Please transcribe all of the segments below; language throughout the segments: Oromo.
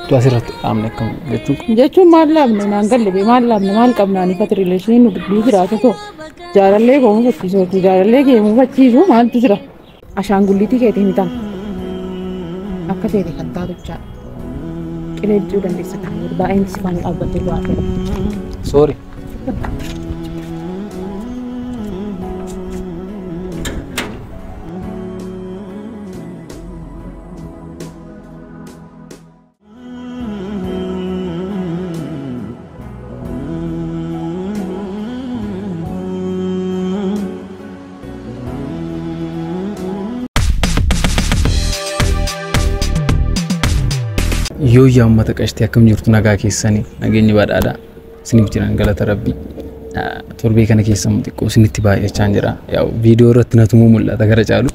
Tu asirratti dhaabne akkam jechuun. Jechuun maal laabne naan galle bee maal laabne maal qabnaan ifatti rileeshiniin nu gidduu jiraatu too jaalallee koo mufachiisu jaalallee kee mufachiisu maaltu jira ashaangulliitii keetii mitan akka feete kan taatu jechaadha qilee bicuu dandeessa kan baay'een si faana dhaabbattee du'aa ta'e. Sorry. Yoo yaa uummata qashtii akkam jirtu nagaa keessanii nageenyi badhaadha isiniif jiran galata rabbii. Torbee kana keessa xiqqoo isinitti baay'achaa jira. Viidiyoo irratti natumuu mul'ata gara caalu.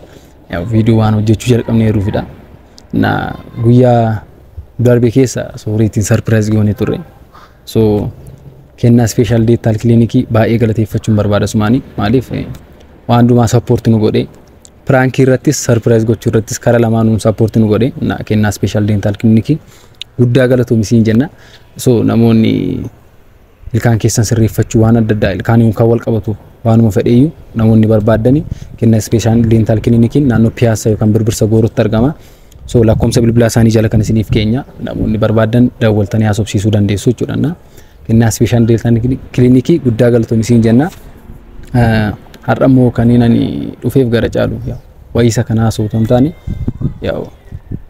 Viidiyoo waan hojjechuu jalqabneeruufidha. Na guyyaa darbe keessa sooriitiin sarpiraayiz goonee turre. So kennaa ispeeshaal deettaal kiliinikii baay'ee galateeffachuun barbaada sumaanii maaliif waan hundumaa sappoorti nu godhee piraankii irrattis sarpiraayiz gochuu irrattis karaa lamaanuu sappoorti nu godhee kennaa ispeeshaal deentaal kiliinikii guddaa galatoomi siin jenna. So namoonni ilkaan keessan sirreeffachuu waan adda addaa ilkaan kan wal qabatu waanuma fedheyyuu namoonni barbaadani kennaa ispeeshaal deentaal kiliinikiin naannoo Piyaasa yookaan Birbirsa Goorootti argama. So lakkoomsa bilbilaa isaanii jala kan isiniif keenya namoonni barbaadan daawwaltanii haasofsiisuu dandeessu jechuudha. Kennaa ispeeshaal deentaal kiliinikii guddaa galatoomi siin jenna. Har'a immoo kanneen ani dhufeef gara caalu wayisa kana haasa'u otoo hin taane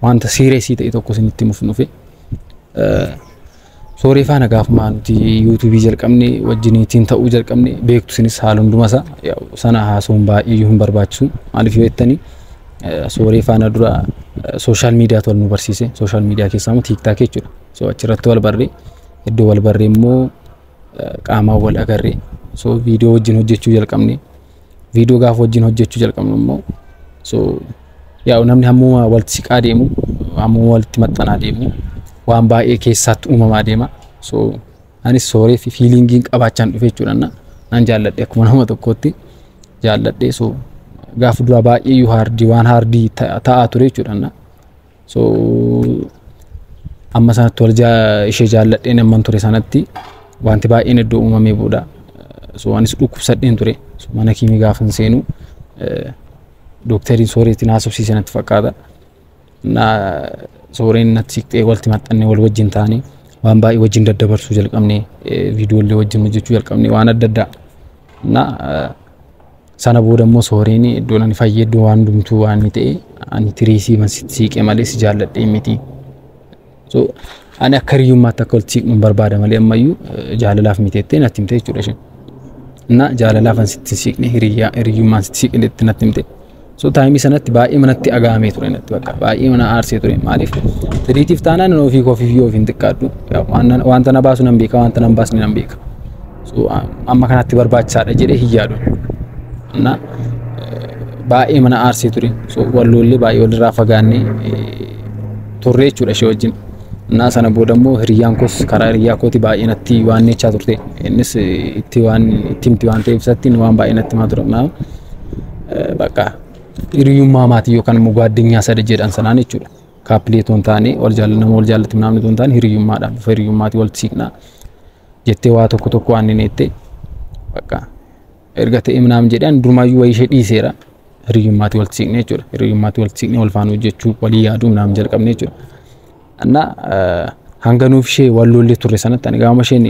wanta siireesii ta'e tokko isinitti himuuf dhufe. Sooree faana gaafuma nuti yuutuubii jalqabne wajjiniitiin ta'uu jalqabne beektu isinis haala hunduma isaa sana haasa'uun baay'ee hin barbaachisu. Maaliif yoo jettanii sooree faana dura sooshaal miidiyaatu wal nu barsiise. Sooshaal miidiyaa keessaa immoo tiiktaakii jechuudha. So achirratti wal barree iddoo wal barree immoo qaamaan wal agarree so viidiyoo wajjin hojjechuu jalqabne. Viidiyoo gaafa wajjin hojjechuu jalqabnu immoo so namni hammuma walitti siqaa deemu hammuma walitti maxxanaa deemu waan baay'ee keessaatti uumamaa deema. So anis sooree fi fiilingiin qabaachaan dhufe jechuudha. Nan jaalladhe akkuma nama tokkootti jaalladhe. So gaafa duraa baay'ee iyyuu haardii waan haardii ta'aa ture jechuudha. So amma sanatti wal ishee jaalladheen amman ture sanatti wanti baay'een iddoo uumamee booda so anis dhukkubsadheen ture. So mana kiimii gaafa hin seenu dookteriin sooreetiin haasofsiise natti fakkaata. Na sooreen natti siqxee walitti maxxannee wal wajjin taane waan baay'ee wajjin daddabarsuu jalqabne viidiyoolee wajjin hojjechuu jalqabne waan adda addaa. Na sana booda immoo sooreen iddoon ani fayyee iddoo waan hundumtuu waan inni ta'e ani tiriisii sitti siiqee malee si jaalladhee miti. So ani akka hiriyyummaatti akka walitti siiqnu barbaada malee ammayyuu jaalalaaf miti jettee natti himte jechuudha isheen. Na jaalalaaf an sitti siiqne hiriyyummaan sitti siiqne jettee natti himte. So taayimii sanatti baay'ee manatti agaamee ture natti bakka baay'ee mana aarsee ture maaliif tiriitiif taanaan ofii koo ofii of hin xiqqaadhu wanta na baasu nan beeka wanta nan baasne nan beeka. So amma kanatti barbaachisaadha jedhee hin yaadu. Na baay'ee mana aarsee ture so walloollee baay'ee walirraa fagaannee turre jechuudha ishee wajjin. Na sana booda immoo hiriyyaan koos karaa hiriyyaa kooti baay'ee natti waan neechaa turte innis itti waan itti himti waan ta'eef isatti waan baay'ee natti himaa ture. Bakka hiriyyummaa maatii yookaan immoo gaaddinyaa sada jedhan sanaan jechuudha. Kaappilee otoo hin taane wal nama wal jaallatti namni otoo hin taane hiriyyummaadhaan bifa hiriyyummaatii walitti siiqnaa jettee waa tokko tokko waan inni jette bakka erga ta'e naam jedhee ani durumaayyuu wayii ishee dhiiseera hiriyyummaatii walitti siiqnee jechuudha. Hiriyyummaatii walitti siiqnee wal faana hojjechuu walii yaaduu naam jalqabne jechuudha. Anna hanga nuuf ishee wal lollee turre sanatti ani gaama isheen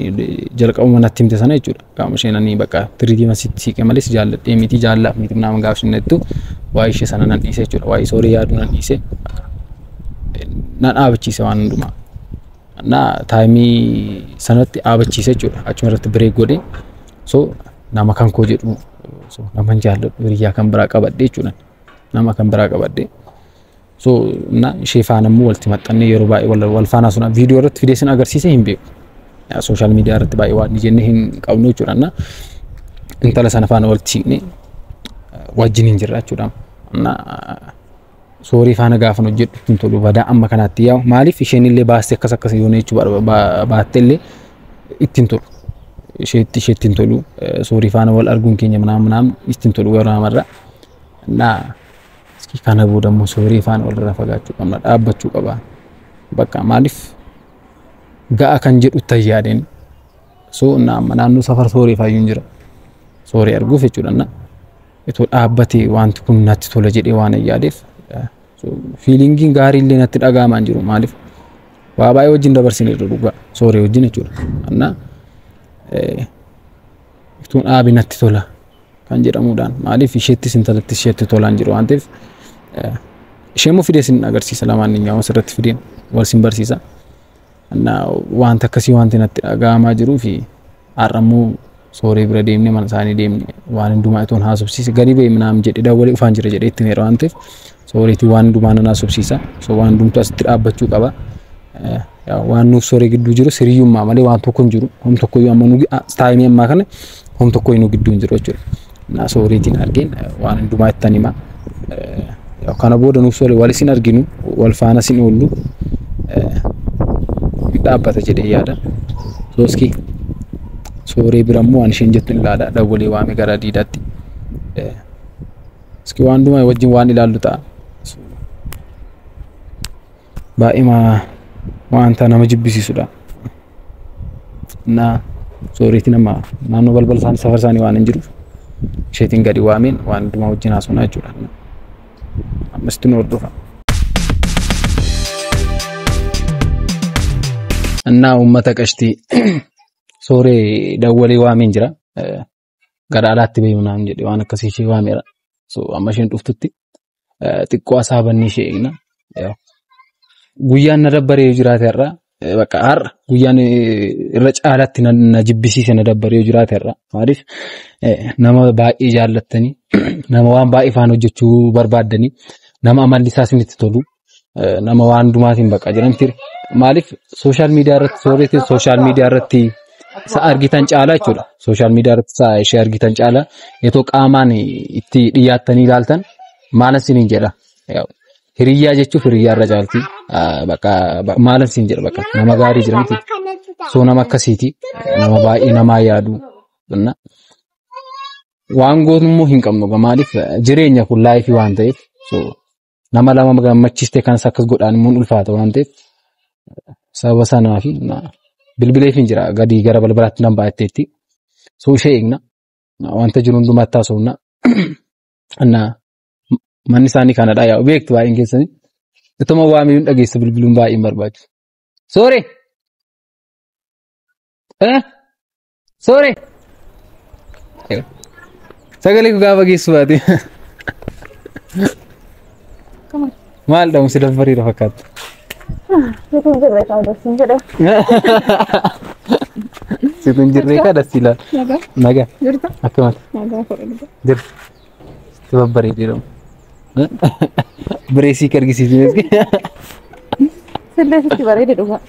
jalqabuma natti himte sana jechuudha. Gaama isheen ani bakka tiriitii sitti siiqe malee si jaalladhee miti jaallaaf miti naam gaaf isheen jettu waa'ee ishee sana nan dhiise jechuudha. Waa'ee soorii yaaduu nan dhiise. Nan dhaabachiise waan hundumaa. Na taayimii sanatti dhaabachiise jechuudha. Achuma irratti bireek godhe. So nama kan koo jedhu so nama hin jaalladhu hiriyyaa kan biraa qabadhe jechuudha. Nama kan biraa qabadhe. So na ishee faana immoo walitti maxxannee yeroo baay'ee wal faana sun viidiyoo irratti fidee sin agarsiise hin beeku. Sooshaal miidiyaa irratti baay'ee waan jennee hin qabnu jechuudha. Na intala sana faana walitti siiqnee wajjin hin jirra jechuudha. Na soorii faana gaafan hojjedhu hin tolu badaa amma kanaatti yaa'u maaliif isheen illee baastee akkas akkas yoona jechuu baatte illee ittiin tolu. Isheetti hin tolu soorii faana wal arguun keenya manaam manaam ittiin tolu yeroo namarra. Na kana booda immoo soorii faana walirraa fagaachuu qabna dhaabbachuu qaba. Bakka maaliif Ga'a kan jedhu yaadeen. So naannoo safar Sooree faayyuun jira. Sooree arguuf jechuudha. Itoo dhaabbatee wanti kun natti tola jedhee waan yaadeef feelingiin gaarii illee natti dhaga'amaa hin jiru. Maaliif waa baay'ee wajjin dabarsineerra dhugaa Sooree wajjin jechuudha. Anna ituun dhaabi natti tola kan jedhamuudhaan maaliif isheettis intalattis isheetti tolaan jiru waan ta'eef ishee immoo fidee sin agarsiisa lamaan ni nyaama sirratti fideen wal sin barsiisa. Anna wanta akkasii wanti natti dhaga'amaa jiruu fi har'a immoo Sooree bira deemnee mana isaanii deemnee waan hundumaa itoon haasofsiise gadi ba'e minaan jedhee dawwalee dhufaan jira jedhee itti meera waan ta'eef Sooreetii waan hundumaa nan haasofsiisa. So waan hundumtu asitti dhaabbachuu qaba. Waan nuuf Sooree gidduu jiru siriyyummaa malee waan tokko hin jiru. Hom tokko iyyuu amma nu taayimii ammaa kana hom tokko nu gidduu hin jiru jechuudha. Na Sooreetiin argeen waan hundumaa ittan hima. Kana booda nuuf Sooree wal isin arginu wal faana isin oollu dhaabbata jedhee yaada. Sooskii Sooree bira immoo waan isheen jettu ilaala dawwalee waame gara diidaatti. Iski waan hundumaa wajjin waan ilaallu ta'a. Baay'ee wanta nama jibbisiisudha. Na Sooreetiin amma naannoo balbala isaanii safar isaanii waan hin jiruuf isheetiin gadi waameen waan hundumaa wajjin haasofnaa jechuudha. Ammas nu hordofa. Annaa uummata qashtii Sooree dawwalee waameen jira. Gara alaatti bahi naan jedhe waan akkasii ishee waameera. So amma isheen dhuftutti xiqqoo asaabannee ishee eegna. Guyyaan na dabbaree yoo jiraate har'a bakka har'a guyyaan irra caalaatti na jibbisiise na dabbaree yoo jiraate har'a. Maaliif nama baay'ee jaallattanii nama waan baay'ee faana hojjechuu barbaaddanii nama amalli isaa isinitti tolu nama waan hundumaatiin bakka jiran tire. Maaliif sooshaal miidiyaa irratti Sooreetiin sooshaal miidiyaa irratti isa argitan caalaa jechuudha. Sooshaal miidiyaa irratti isa ishee argitan caalaa itoo qaamaan itti dhiyaattanii ilaaltan maalan isiniin jedha. Hiriyyaa jechuuf hiriyyaa irra caalti. Bakka maalan isiniin jedha bakka nama gaarii jira miti. So nama akkasiiti. Nama baay'ee namaa yaadu. Waan gootu immoo hin qabnu. Maaliif jireenya kun laayifii waan ta'eef nama lama gammachiistee kanas akkas godhaan immoo ulfaata waan ta'eef sababa sanaa fi bilbileef hin jira gadi gara balbalaatti nan baay'atteetti. So ishee eegna. Wanta jiru hundumaatti haasofna. Manni isaanii kanadha yaa'u beektu baay'een keessanii. Ituma waamiyyuu dhageessa bilbiluun baay'een barbaachisu. Sooree! Sooree! Sagalee gaafa geessu baate. Maal dhamu si dabbariidha fakkaata. Situ hin jirre kaa dassin jedhe. Situ hin jirre kaa dassi ilaala. Nagaa. Nagaa. Jirta? Akkamati? Nagaa fudhadhu. Jirta. Sitti babbareedee dhamu. Bireesii argisiisni. Sillee sitti bareede dhugaa.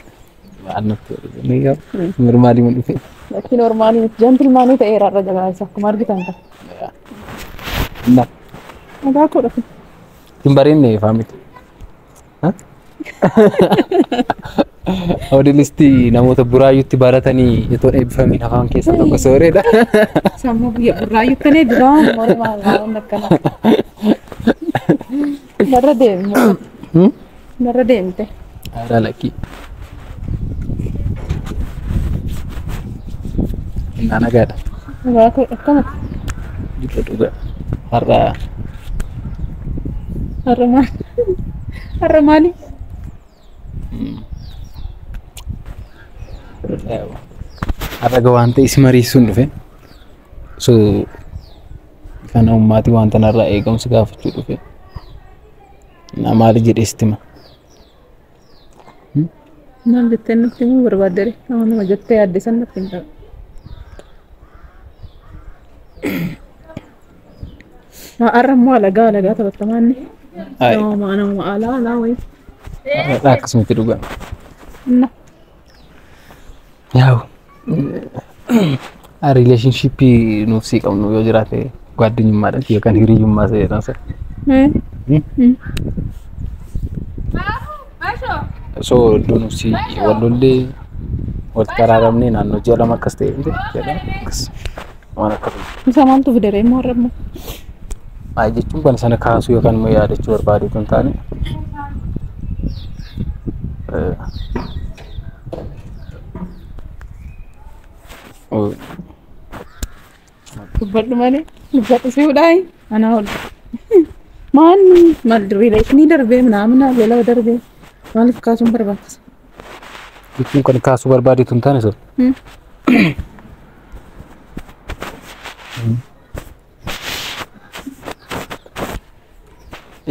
Waan natti bareede. Normaalii mun dhufe. Lakki normaalii miti jantilmaanii ta'eera irra jala akkuma argitan kan. Na. Nagaa koo dhufe. Hin bareedne faamiti. Odelistii namoota buraayyuutti baratanii itoo eebbifamiin afaan keessaa tokko Sooreedha. Sammuu biyya buraayyuutti ni eebbifaman morma waan akkana. Narra deemi. Narra deemte. Aadaa lakkii. Innaa nagaadha. Nagaa koo akkamati? Jirra dhugaa. Har'a. Har'a maali? Har'a maali? Har'a waan ta'e si mariisuun dhufe. So kana ummaatii wanta narraa eegamsu gaafachuu dhufe. Na maali jedhee sitti hima? Maal jettee natti himuu barbaaddere? Nama nama jettee yaadde san natti hin ta'u. Har'a immoo alagaa alagaa taphattamaanni. Nama nama alaa alaa wayii. Har'a akkasumatti dhugaa. Na. Yaa'u rileeshinshippii nuuf sii qabnu yoo jiraate gwaaddinyummaadhaan yookaan hiriyyummaa ta'e sana. So iddoo nuuf sii wal lollee wal qaraaramnee naannoo ji'a 2 akkas ta'e miti jedhama akkas waan akkasii. Isa maaltu fide ree immoo har'a immoo? Maal jechuun kan sana kaasuu yookaan immoo yaadachuu barbaadu kan taane. Dubbadhu malee dubbadhu si hudhaayi anaa ol. Maal maal rileeshinii darbee ምናምን beela darbee maaliif kaasuun barbaachisa? Jechuun kan kaasuu barbaadetu hin taane sun.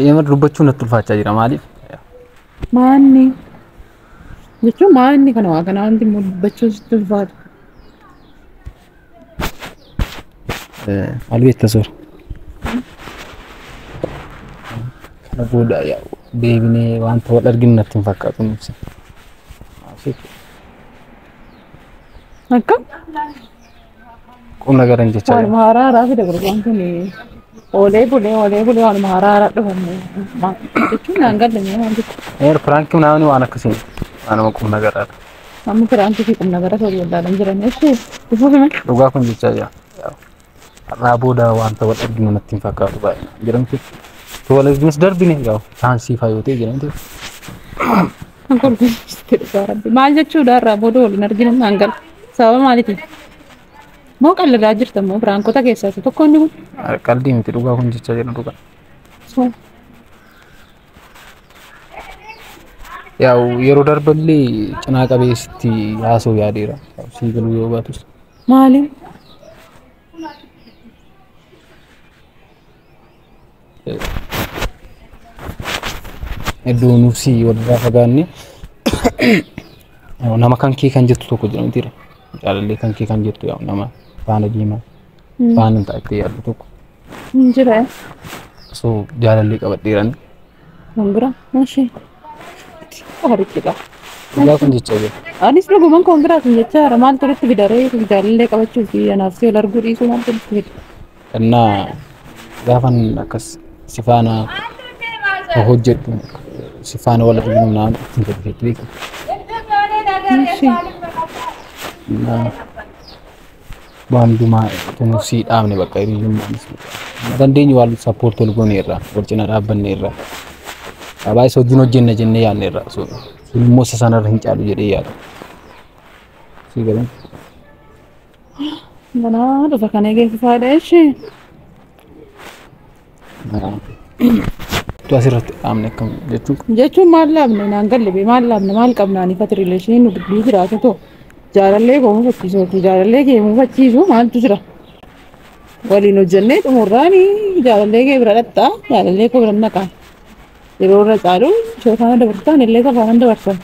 Yemar dubbachuun natti ulfaachaa jira maaliif? Maanni jechuun maanni kana waa kana wanti immoo dubbachuun sitti ulfaatu. Maal beekta soor? Kana booda deebinee wanta wal arginu natti hin fakkaatu nuufsa. Akka? Qonna garan jechaa jira. Waanuma haaraa haaraa fida gurbaan kun oolee bulee oolee bulee waanuma haaraa haaraa dhufamu jechuun naan galle mee waan jechuudha. Eer piraankii naamni waan akkasii waanuma qonna garaadha. Amma piraankii fi qonna gara ta'uu wallaalan jiran jechuun dhufuuf hime. Dhugaa kun jechaa jira. Har'aa booda wanta wal arginu natti hin fakkaatu baay'inaan jedhamti. Wal arginus darbine yaa'u saansii faa yoo ta'e jedhamti. Maal jechuudha har'aa booda wal hin arginu naan gala. Sababa maaliitiif? Moo qalladaa jirta moo piraankota keessaa isa tokko inni kun? Qaldii miti dhugaa kun jechaa jira dhugaa. Yaa'u yeroo darballee cinaa qabeessitti haasa'u yaadeera. Sii galuu yoo baatus. Maali? Iddoo nuufsi walirraa fagaanne nama kan kee kan jettu tokko jira mitiira. Jaalallee kan kee kan jettu yaa'u nama faana deemaa faana taa'ee yaaddu tokko. Jira. So jaalallee qabadheerani. Kongira. Mashee. Horichidha. Dhugaa kun jechaa jira. Anis dhuguman kongiraa kun jechaa jira. Maal turutti fidaree jaalallee qabachuu fi anaaf si wal arguu dhiisuu maal turutti fida? Innaa gaafan akkas si faana hojjedhu si faana wal arginu naan ittiin fedhu beeku. Innaa waan hundumaa tunuufsii dhaabne bakka hiriyyummaanis dandeenyu waan sappoortii wal goone irraa wal cina dhaabbanne irraa baay'ee wajjin hojjenna jennee yaadne irraa sun immoo isa sanarra hin caalu jedhee yaada. Sii galan. Manaa dhufa kana eegeessisaadha ishee. Tu asirratti dhaabne akkam jechuun. Jechuun maal laabne naan galle bee maal laabne maal qabnaan ifatti rileeshinii nu gidduu jiraatu too jaalallee koo mufachiisu jaalallee kee mufachiisu maaltu jira? Waliin hojjennee xumurraani jaalallee kee bira dhaqxaa jaalallee koo bira naqaa. Yeroo irra caalu ishee faana dabartaan illee faana dabarsan.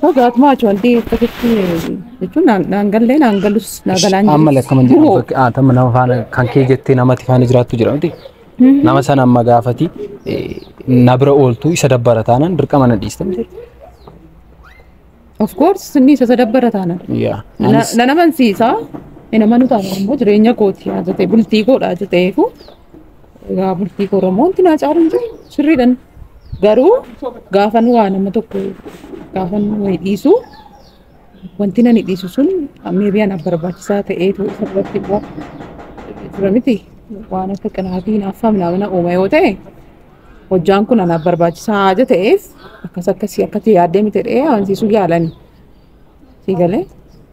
So gaatuma achi wanti akkasitti jechuun naan gallee naan galus naa galaan jiru. Amma akkuma jedhamu tamma nama faana kan kee jettee namatti faana jiraattu jira miti. Nama sana amma gaafati na bira ooltu isa dabbara taanaan dirqama na dhiista miti. Of course inni isa dabbara taanaan. Na amansiisa. Inni amanu taanaan immoo jireenya kooti haa ta'e bultii koodha haa ta'eefu egaa bultii koo Oromoo wanti naa caalu hin jiru sirriidhaan. Garuu gaafan waa nama tokko gaafan wayi dhiisu wanti nani dhiisu sun maybe anaaf barbaachisaa ta'eetu isarratti immoo jira miti waan akka qinaatii hinaaffaa mana uuma yoo ta'e hojjaan kun anaaf barbaachisaa haja ta'eef akkas akkasii akkati yaaddee miti jedhee amansiisuu yaalani. Si galee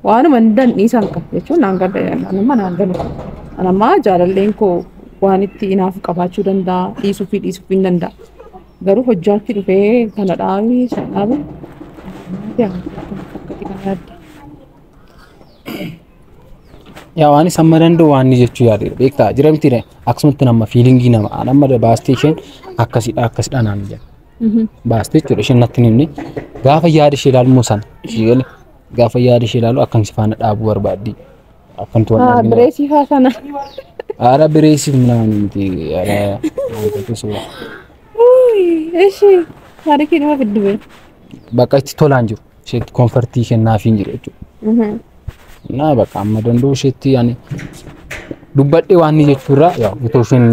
waanuma hin dandhiisan kan jechuun naan galu anamma naan galu. Anammaa jaalalleen koo waan itti hinaafu qabaachuu danda'a dhiisuu fi dhiisuu hin danda'a. Garuu hojjaatti dhufee kana dhaabi sana dhaabi akkati kana yaadde. Yaa waan isa amma danda'u waan inni jechuu yaadeera beektaa jira miti akkasumatti nama fiilingii nama an amma baastee isheen akkasidha akkasidha naan jedha. Baastee jechuudha isheen natti hin himne gaafa yaada ishee ilaalu immoo sana ishee gale gaafa yaada ishee ilaalu akkan si faana dhaabuu barbaaddi akkantu waan arginu. Bireesii faa sana. Ara bireesiif minaan miti ara Ishee taarikii nama fiddu bee. Bakka itti tolaan jiru isheetti komfortii kennaafii hin jiru jechuudha. Na bakka amma danda'u isheetti ani dubbadhee waan inni jechuurraa yaa otoo isheen.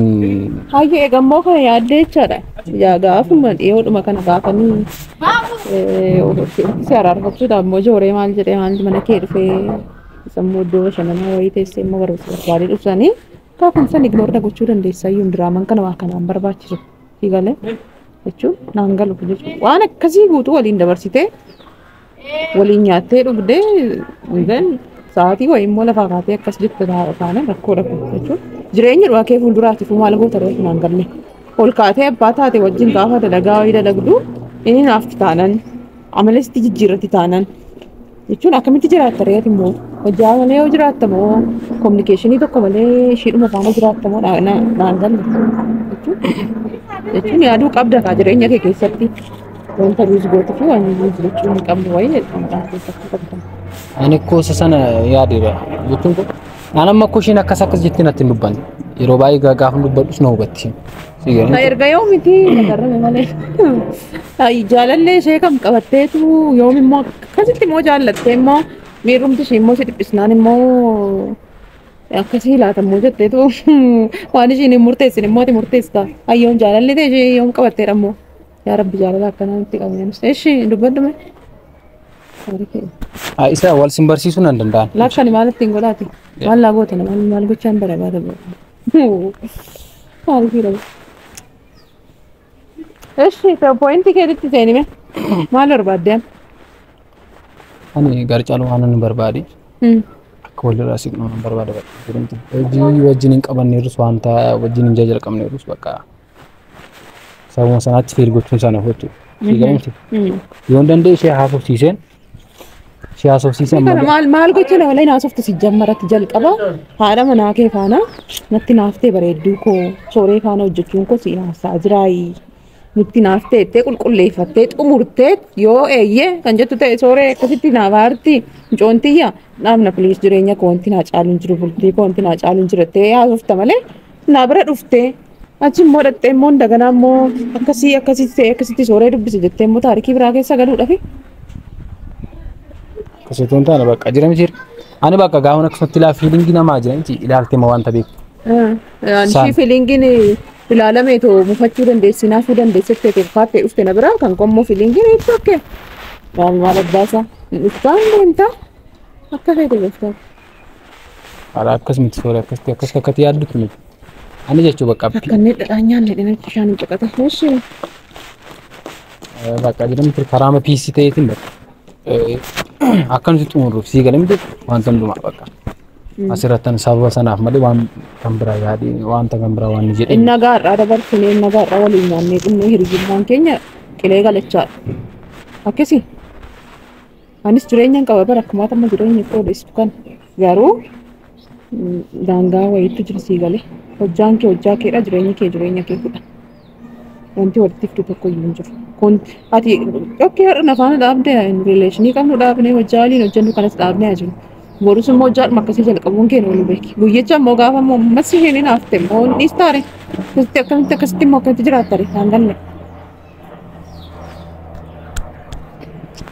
Hayyee eegammoo kana yaaddee jechaadha. Yaa gaafuma dhiyoodhuma kana gaafanii si araarfachuudhaaf immoo jooree maal jedhee maal mana kee dhufee sammuu iddoo bashannanaa wayii teessee immoo barbaadee dhufsanii gaafuma san ignoor gochuu dandeessa iyyuu diraamaan kana waa kanaan barbaachisu. Fiigalee jechuun naan galu jechuudha. Waan akkasii guutuu waliin dabarsitee waliin nyaattee dhugdee then Sa'aatii wayii immoo lafaa kaatee akkas jette taanaan rakkoo kun jechuun jireenya dhugaa kee fuulduraatiif maal goota reefu naan galle. Ol kaatee abbaa taate wajjin gaafa dalagaa wayii dalagdu inni naafti taanan amala sitti jijjiirratti taanan jechuun akkamitti jiraatta reeti immoo hojjaa malee yoo jiraatta moo communication tokko malee ishiidhuma faana jiraatta moo naan galle jechuun yaaduu qabda kaa jireenya kee keessatti wanta lose gootuu fi waan lose gochuu hin qabne wayii jedhamudha keessatti qabda. Ani koo isa sana yaadeera jechuun kun ani amma akkoo isheen akkas akkas jettee natti hin dubbanne. Yeroo baay'ee gaafa dubbadhus na hubatti. Na erga yoo miti nagarrame malee. Jaalallee ishee kam qabatteetu yoom immoo akkasitti immoo jaallattee immoo miirrumti ishee immoo si dhiphisnaan immoo akkasii laatammoo jetteetu waan ishiin hin murteessin immoo ati murteessita. Ayyoon jaalallee ta'e ishee yoom qabatteedha immoo. Yaa Rabbi jaalala akkanaa nutti qabneen. Ishee dubbadhume. Isa wal sin barsiisuu nan danda'an. Laakshani maal ittiin godhaati? Maal laa goota maal maal gochaan barbaada? Maal fiira? Eshi point keetitti seenime. Maal barbaaddeen? Ani gara caalu waan ani barbaade akka walirraa siqnu nan barbaada bakka. Hojii wajjin hin qabanneerus wanta wajjin hin jalqabneerus bakka sababuma sanaatti feel gochuun sana jechuudha. Siigalamti. Yoon danda'e ishee haasofsiiseen ishee haasofsiiseen Kana maal maal gocha nama lai naasoftu si jammaratti jalqaba haadha manaa kee faana natti naaftee bareedduu koo sooree faana hojjechuun koo si naasaa jiraayi. Nutti naaftee jettee qulqulleeffattee xumurtee yoo eeyyee kan jettu ta'e sooree akkasitti naaf aarti mucoontiyya dhaabna please jireenya koo wanti naa caalu hin jiru bultii koo wanti naa caalu hin jiru jettee haasofta malee naa bira dhuftee achi immoo dhattee immoo daganaa immoo akkasii akkasitti ta'e akkasitti sooree dubbise jettee immoo taarikii biraa keessa galuudhaafi. Akkasitti hin taane bakka jira miti. Ani bakka gaafa akkasumatti ilaa feeling namaa jira miti ilaaltee ma wanta beektu. Ishii feelingiin ilaalameetu mufachuu dandeessi naafuu dandeessi jettee faattee dhufte na biraa kan qommoo feelingiin itti okkee. Maal maal abbaasaa dhuftaan deemtaa akka feete gooftaa. Haala akkas miti sooree akkasitti akkas akkatti yaaddutti miti. Ani jechuu bakka Akka inni dhadhaan nyaanne dhinatti bishaan hin caqata. Ishii bakka jira miti karaama peace ta'eetiin bakka akka nuti xumurruuf sii gala miti wanta hundumaa bakka. Asirratti sababa sanaaf malee waan kan biraa yaadee wanta kan biraa waan jedhee. Inni gaarraa dabarsinee inni gaarraa waliin nyaannee dhunnee hiriyyummaan keenya qilee galachaadha. Akkasii. Anis jireenya hin qaba bara akkuma amma jireenya koo odeessitu kana. Garuu daangaa wayiitu jira sii galee. Hojjaan kee hojjaa keedha jireenyi kee jireenya kee fudha. Wanti walitti fiddu tokko iyyuu hin jiru. Kun ati okkee har'a na faana dhaabdee relation qabnu dhaabnee hojjaa waliin hojjennu kanas dhaabnee haa jiru. Borus immoo hojjaadhuma akkasii jalqabuun keenya walii beeki. Guyyicha immoo gaafa immoo ammas isheen hin hafte immoo hin dhiistaare. Akkasitti akkamitti akkasitti immoo akkamitti jiraattare naan galle.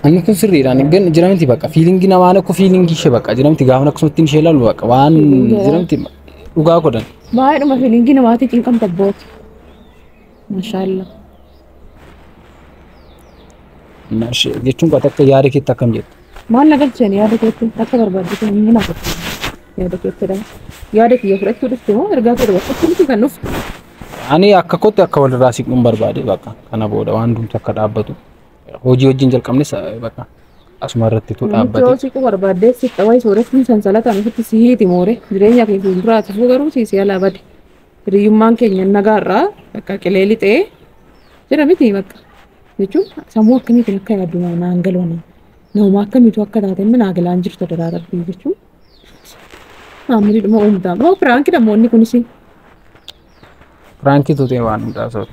Inni kun sirriidhaan gan jira miti bakka feeling namaa akka feeling ishee bakka jira miti gaafa akkasumatti ishee ilaalu bakka waan jira miti dhugaa godhan. Baay'eedhuma feeling namaatii cinqamta abbooti. Maashaallah. Jechuun qote akka yaada keetti akkam jettu. Maal na galcheen yaada keetti akka barbaadde inni na galche. Yaada keetti dha. Yaada kiyya fudhachuu dhufte moo ergaa kee dabarfachuu miti kan dhufte? Ani akka kootti akka walirraa siqnuun barbaade bakka kana booda waan hundumtu akka dhaabbatu hojii wajjin jalqabnes bakka asuma irratti tu dhaabbate. Yoo siquu barbaaddee si xawaa sooressuun sansalataan ofitti si hiiti moore jireenya kee fuulduraati fuu garuu si si alaa bade. Hiriyyummaan keenya nagaarraa bakka qilee lixee jira miti bakka jechuun sammuu akkamiitiin akka yaaddu naan galu nama akkamiitu akka taate immoo naa galaan jirtu daraa rabbii jechuun. Maamilli uumtaa moo prank namoonni kunis. Prank tuutee waan hundaa soora.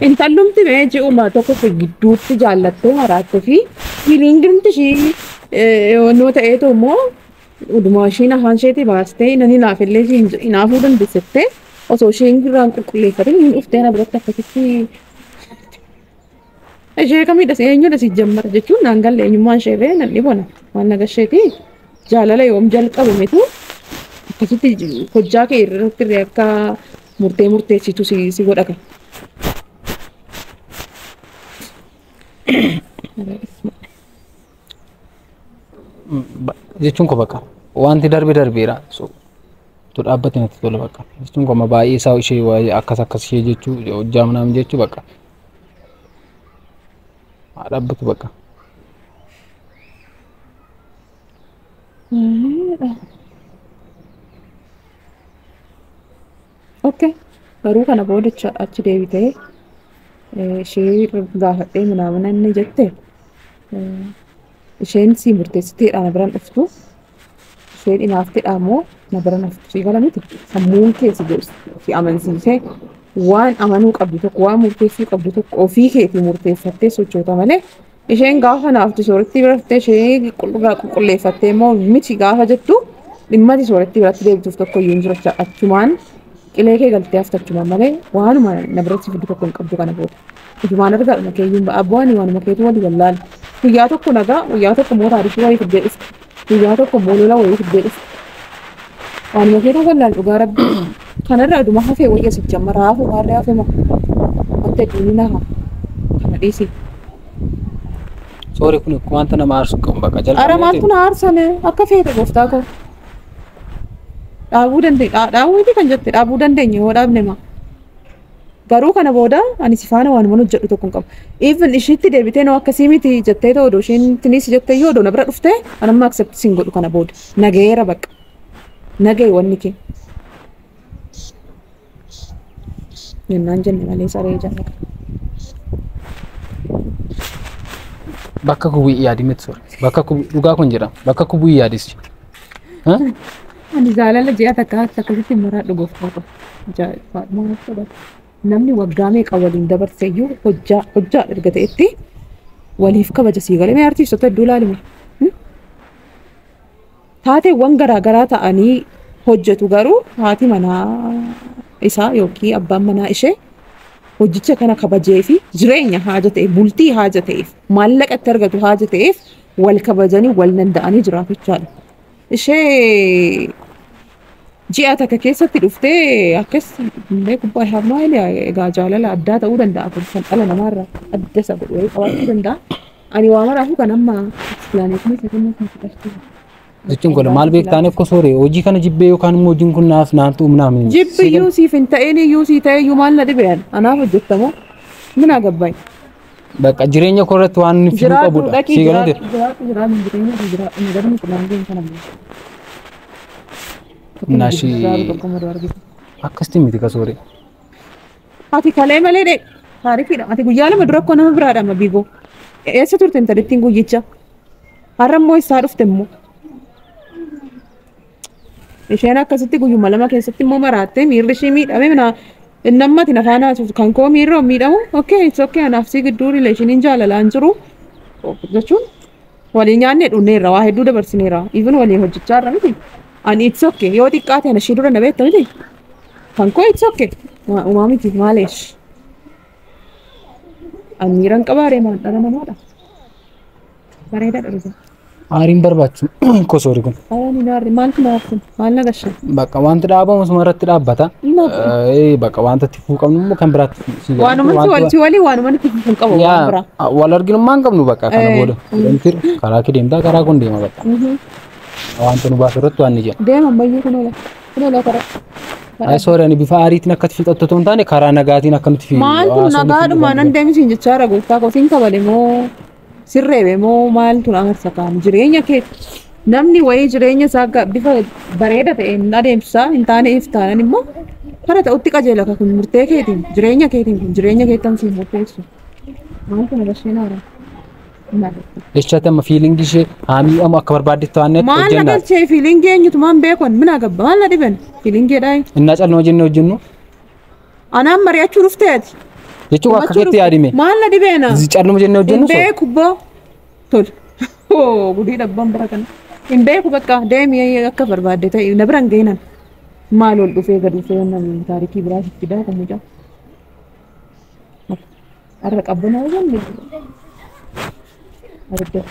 Intallumti mee ji'uma tokko gidduutti jaallattee maraattee fi feelingumti ishii noo ta'eetu immoo uduma ishiin afaan isheetii baastee nani naafillee hinaafuu dandeessette osoo isheen irraan qulqulleeffatin hin dhuftee na biratti akkasitti ishee kamidha eenyudha si jammara jechuun naan galle eenyummaan ishee bee nan dhibona waan nagasheetii jaalala yoom jalqabametu akkasitti hojjaa kee irratti illee akka murtee murteessitu si godha kan. Jechuun koo bakka wanti darbe darbeera. So tu dhaabbate natti tola bakka. Jechuun koo amma baay'ee isaa ishee waa'ee akkas akkas ishee jechuu hojjaa manaa jechuu bakka. Haa dhaabbatu bakka. jedha. Okay. Garuu kana booda achi deebitee ishee gaafadhee minaamina inni jette isheen si murteessiteedha na biraan dhuftu. Isheen hinaafteedha immoo na biraan dhuftu. Si gala miti sammuun kee si si amansiisee waan amanuu qabdu tokko waan murteessuu qabdu tokko ofii keetii murteeffattee sochoota malee isheen gaafa naaftu sooratti bira dhuftee ishee qulqulleeffattee immoo miti gaafa jettu dhimmati sooratti biratti deebituuf tokko iyyuu hin jiru. Achumaan qilee kee galtee haftachumaan malee waanuma na biratti fiddu tokko hin qabdu kana booda. Ijumaan argaadhuma keeyyuun ba'a bu'anii waanuma keetu walii wallaala. Guyyaa tokko nagaa guyyaa tokko immoo taarikii wayii fiddee dhufte. Guyyaa tokko immoo lola wayii fiddee dhufte. Waanuma keetu wallaala dhugaa rabbi. Kanarraa dhuma hafee wayya sitti amma raafuu maarree hafee ma. Wanta hedduun ni hafa. Kana dhiisi. Soori kun wanta nama aarsu qabu bakka jalqabee. Ara maaltu na aarsane akka feete gooftaa koo. Dhaabuu dandeenya dhaabuu miti kan jette dhaabuu dandeenya yoo dhaabne ma. Garuu kana booda ani si faana waanuma hojjedhu tokko hin qabu. Even ishiitti deebitee noo akkasii miti jettee ta'u odoo isheen tinis jettee yoo odoo na bira dhuftee ani amma accept siin godhu kana booda. Nagayeera bakka. Nagaye wanni kee. Jennaan jenne malee saree jaalladha. Bakka kubii yaadi miti soori. Bakka kubii dhugaa kun jedhama. Bakka kubii yaadis. Ani jaalala ji'a takka akkasitti maraadhu gooftaa qaba. Ajaa'ibaa maal godhata. Namni waggaa meeqa waliin dabarse iyyuu hojjaa hojjaa erga ta'etti waliif kabaja sii galee mee artiistota hedduu ilaalime. Taateewwan garaa garaa ta'anii hojjetu garuu haati manaa isaa yookiin abbaan manaa ishee hojicha kana kabajee fi jireenya haaja ta'eef bultii haaja ta'eef maallaqa itti argatu haaja ta'eef wal kabajanii wal danda'anii jiraatu jechaadha. Ishee ji'a takka keessatti dhuftee akkas illee gubbaa I have no idea egaa jaalala addaa ta'uu danda'a kun kan dhala namaarraa adda isa godhu wayii qabaachuu danda'a. Ani waa maraafuu kan amma explanation isa kennuuf hin fudhachuu. Jechuun kun maal beektaaniif ko soori hojii kana jibbee yookaan immoo hojiin kun naaf naantu humnaa miti. Jibbi iyyuu siif hin ta'in iyyuu sii ta'e iyyuu maal na dhibeen anaaf hojjettamoo mina gabbaay. Bakka jireenya koo irratti waan inni fiduu Jiraadhu qabudha. dhaqii Sii galante. jiraadhu jiraadhu jiraadhu jireenya kee jiraadhu nagarni qunnaan geenye kana malee. Naashii akkasitti miti ka soori. Ati kalee malee dhee taarikiidha. Ati guyyaa lama dura akkoo nama biraadha amma biigoo. Eessa turte intalittiin guyyicha? Har'a immoo isaa dhufte immoo. Isheen akkasitti guyyuma lama keessatti immoo maraattee miirri ishii miidhame mina inni amma ati nafaan haasuuf kan koo miirri hoo miidhamu okay it's okay anaaf si gidduu rileeshiniin jaalalaan jiru jechuun waliin nyaannee dhunneerra waa hedduu dabarsineera even waliin hojjechaa irra miti ani it's okay yoo xiqqaate ana ishii dura na beekta miti kan koo it's okay uumaa miti maaleesh ani miiran qabaaree maal dhala namaadha bareedaadha dhugaa. Aariin barbaachisu ko soori kun. Ayaan naarri maaltu naartu maal na gashan Bakka wanti dhaabamu suma irratti dhaabbata. Bakka wanta itti fufuu qabnu immoo kan biraatti sii galu. Waanuma si wal walii waanuma itti fufuun qabu waan biraa. Yaa wal arginummaa hin qabnu bakka kana booda. Karaa kee deemtaa karaa kun deema bakka. Wanta nu baasu irratti waan ni jenna. Deema ammayyuu kun oola kun oola karaa. Ay soori ani bifa aariitiin akkatti fixattu otoo hin taane karaa nagaatiin akka nuti Maaltu nagaadhuma nan deemisiin jechaa jira gooftaa koo siin kabale moo sirreebe moo maaltu na aarsa kaam jireenya kee namni wayii jireenya isaa bifa bareeda ta'een adeemsisaa hin taane if taanan immoo kara ta'utti qajeela kun murtee keetiin jireenya keetiin kun jireenya keettan siin murteessu maaltu na basheen aara. Jechaatti amma fiilingii ishee haa miidhamu akka barbaaddetti waan Maal na hojjennaa. galchee fiilingii eenyutu maan beekon mina gabba maal na dhiben fiilingeedhaa Innaa calluma jennee hojjennu anaan mari'achuu dhuftee ati. jechuun akka keetti yaadime. Maal na dhibeena? Calluma jennee Hin hojjennu soo. beeku boo. Tole. Hoo gudii dhabbaan bara kana. Hin beeku bakka deemi akka barbaadde ta'e na biraan geenan. Maal ol dhufee gad dhufee namni taarikii biraa sitti fidaa kan mucaa. Har'a qabbanaa jenne. Arga.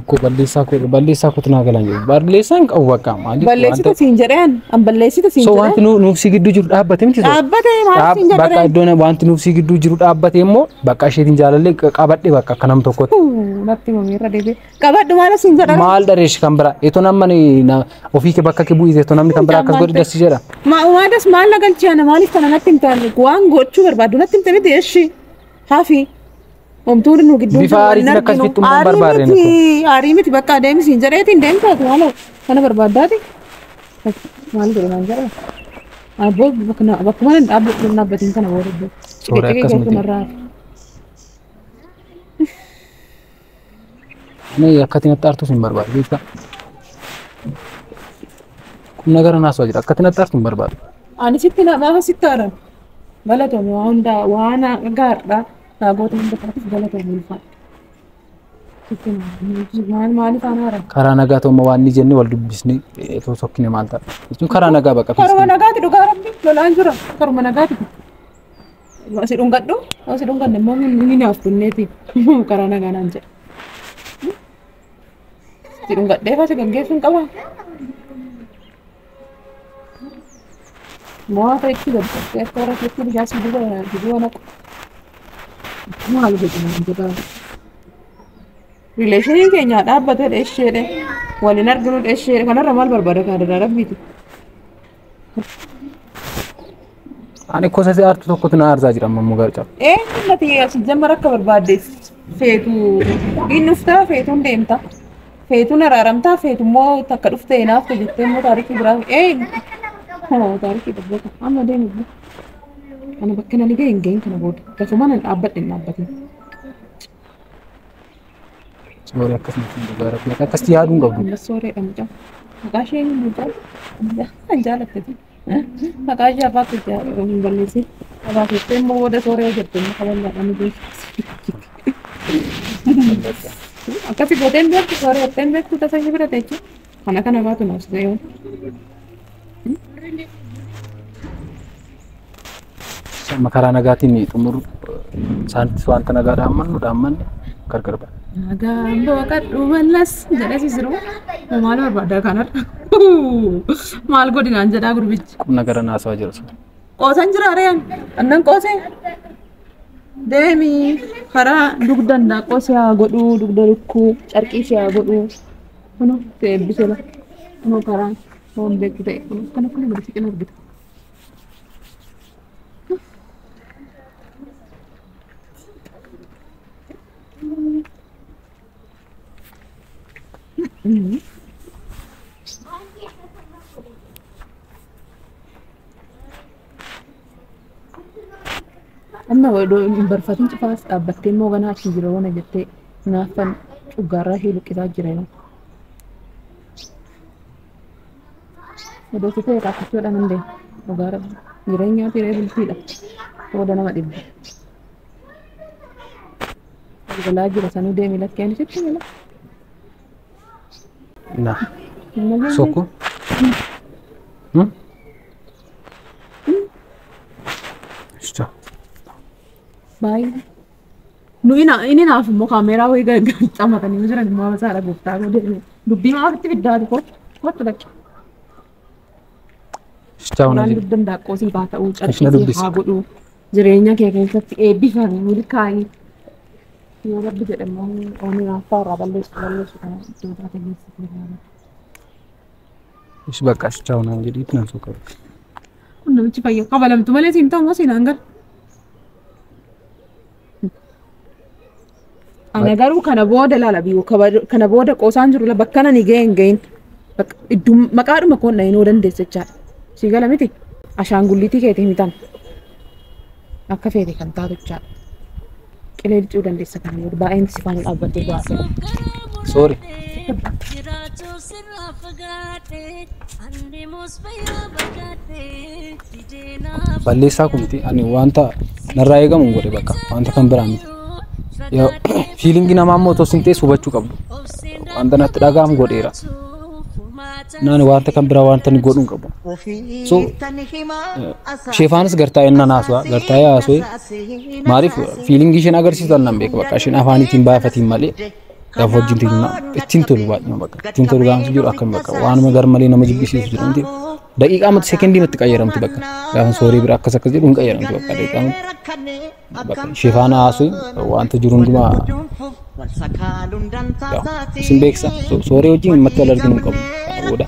Koo balleessaa koo balleessaa kootu naa galan jiru. Balleessaa hin qabu bakka maaliif Balleessita siin jedheen an balleessita siin So jedheen. wanti nuuf si gidduu jiru dhaabbate miti soo. Dhaabbate maal siin Bakka jedheen. iddoon wanti nuuf si gidduu jiru dhaabbate immoo bakka isheetiin jaalallee qabadhe bakka akka nam tokkotti. Natti mamiirra deebi'e. Qabadhu maal siin jedhan. Maal dhareesh kan biraa etoo namni ofii kee bakka kee bu'ite etoo namni kan biraa akkas godhe dassi jedha. Maadas maal na galchee ana maaliif kana natti himtaan waan gochuu barbaaddu natti himte miti eshi hafi homtuun nu gidduu Bifa aariitiin akkas fixxummaan barbaadne miti aarii miti bakka adeemsiin jedheetiin deemtaatu maaloo. Kana barbaaddaati? Maal godhe naan jedha? Abboo bakkuma hin dhaabbatiin kana booda iddoo. Sooree akkas miti. Ani akkatti natti aartus hin barbaadu beektaa? Qubna gara naasoo jira akkatti natti aartu hin barbaadu. Ani sitti maafa sitti aaran? Galatoome waa hundaa waan gaariidha. Naagoota hunda taatiif galatoome ulfaadha. Maal maaliif aan aaran? Karaa nagaa ta'ummaa waan inni jenne wal dubbisnee otoo sokkine maal ta'a? Jechuun karaa nagaa bakka Karuma nagaati dhugaa rabbi lolaan jira. Karuma nagaati. Si dhungadhu si dhunganne immoo inni naaf kenneeti karaa nagaa naan jedha. Si dhungadhee fasi gaggeessuun qaba. Mo'a itti gaddattee akka warra keetti bishaan si duuba duuba naqu. Maal godhu naan jedha. Rileeshiniin keenya dhaabbatee dheesheedhe waliin arginu dheesheedhe kanarra maal barbaada kaadara rabbiiti. Ani kosa si aartu tokkotu na aarsaa jira amma mugaa caalu. Nati as jammar akka barbaadde feetu inni uftaa feetuun deemta feetuun araaramtaa feetu immoo takka dhuftee naafta jettee immoo taarikii biraa taarikii dhabbata amma deemu ana bakka nani ga'e hin ga'in kana booda tasuma nan dhaabbadhe hin dhaabbatin. Sooree akkasumatti dhugaa rabbi akkasitti yaaduu hin qabdu. Ammas sooreedha mucaa. Maqaa ishee hin mucaa. Kan jaalatteeti. Maqaa ishee afaan kee hin balleessin. Afaan keettee immoo booda sooree jette immoo kaballaadhaan ni beeku. Akkasi gootee hin beektu sooree jettee hin beektu tasa ishee bira teechi. Kana kana baatu naaf ta'e yoo. Amma karaa nagaatiin xumuru isaanittis wanta nagaa dhaammannu dhaammanne gargar ba'a. Nagaan boqadhu mallas jedhee si jiru. Maal barbaaddaa kanarra? Maal godhinaan jedhaa gurbichi. Qubna gara naasaa jira sun. Qoosan jira re'an. Annan qoosee. Deemi karaa dugda handaaqqoo si haa godhuu dugda lukkuu carqii si haa godhuu. Kunoo si eebbise la. Kunoo karaan foon beektu ta'e kunoo akkana akkana gadi siqina argita. Amma barfatiin cufaas dhaabbattee immoo ganaa achi jira wana jettee naaffan cuggaarraa ishee luqqisaa jira yoo. Odoo sitee raakkachuudhaan hin deemu. Dhugaa rabbi. Jireenyaa tiree bultiidha. Booda nama dhibbe. Galaa jira sanuu deemi lakkeen sitti mala. Na. Sokku. Ishta. Baay'ee. Nu inni naaf immoo kaameeraa wayii gargaarcamatanii jiran immoo hawasaadha gooftaa koo deeme. Dubbii maaf itti fiddaati kootu kootu lakke. Ishta Waan hona dugda handaaqqoo siif haa ta'uu Ishna carqii siif dubbisa. haa godhuu jireenya kee keessatti eebbifami milkaa'i. Yoo rabbi jedhe immoo oomishni naaffaa irraa balleessu balleessu kana iddoo taate geessisee gaara. Ish bakka ishta hona jedhiitti nan sokka. Kun namichi fayyaa kabalamtu malee siin ta'u moo siin hangal. Ana garuu kana booda laala biyyoo kana booda qoosaan jiru bakka nani ga'e hin ga'in iddoo maqaadhuma koon dhahee dandeessa jechaadha. Sii gala miti ashaangulliitii keetii mitan akka feete kan taatu jechaadha. Qilee licuu dandeessa kana booda baay'een si faana dhaabbattee baasee. Soori. Balleessaa kun miti ani wanta narraa eegamu hin godhe bakka wanta kan biraa miti. Fiilingii namaa immoo otoo sin teessu hubachuu qabdu. Wanta natti dhaga'amu godheera. Naan wanta kan biraa wanta ni godhuu hin qabu. So sheefaanis gartaa'ee nan haasawaa gartaa'ee haasawee maaliif fiilingii isheen agarsiisu nan beeka bakka isheen afaaniitiin baafatiin malee gaafa wajjin teenyu ittiin tolu baay'ee bakka ittiin tolu gaafa jiru akkam bakka waanuma gar malee nama jibbisiisu jira miti daqiiqaa mati sekendii matti qayyaramti bakka gaafa soorii bira akkas akkas jedhu hin qayyaramti bakka daqiiqaa matti bakka sheefaan haasawee wanta jiru hundumaa isin beeksisa soorii wajjin matti wal arginu hin qabu kana booda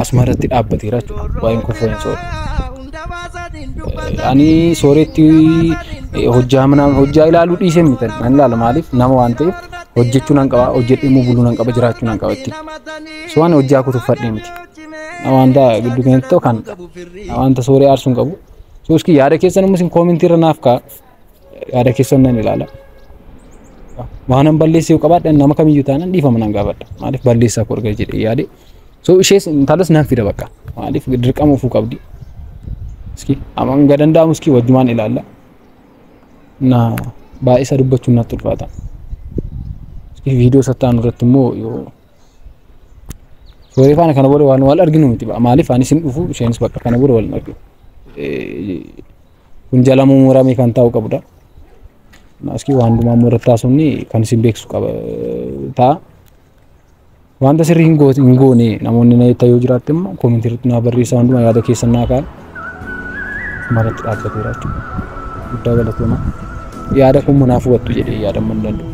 asuma irratti dhaabbateera jechuudha waa'een kofoo hin soore. Ani sooretti hojjaa mana hojjaa ilaaluu dhiisee miti nan ilaala maaliif nama waan ta'eef Hojjechuu nan qaba, hojjedhee immoo buluu nan qaba, jiraachuu nan qaba ittiin. So ani hojii akka tuffadhee miti. Wanta gidduu kanatti ta'u kan wanta sooree aarsuu hin qabu. So iski yaada keessan immoo isin koomentii irra naaf kaa'a. Yaada keessan nan ilaala. Waanan balleessee yoo qabaadhe nama kamiyyuu taanaan dhiifama nan gaafadha. Maaliif balleessaa koo erga jedhee yaade. So ishees intalas nan fida bakka. Maaliif dirqama ofuu qabdi. Iski amma hanga danda'amu iski wajjumaan ilaalla. Na baay'ee isa dubbachuun natti ulfaata. Iski viidiyoo sattaanu irratti immoo yoo sooree faana kana booda waan wal arginu miti. Maaliif anis hin dhufu, isheenis bakka kana booda wal hin arginu. Kun jala mummuramee kan taa'u qabudha. Iski waan hundumaa immoo irratti haasofni kan isin beeksisu qaba ta'a. Wanta sirrii hin goone namoonni na jettan yoo jiraatte immoo koomentii irratti naa barreessaa, hundumaa yaada keessan naa kaa'a. Marratti dhaabbateera jechuudha. Guddaa galatoomaa. Yaada kun naaf hubattu jedhee yaadamuu hin danda'u.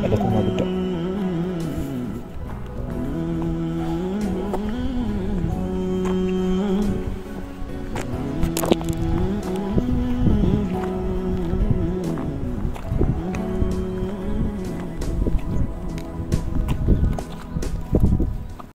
Galatoomaa guddaa.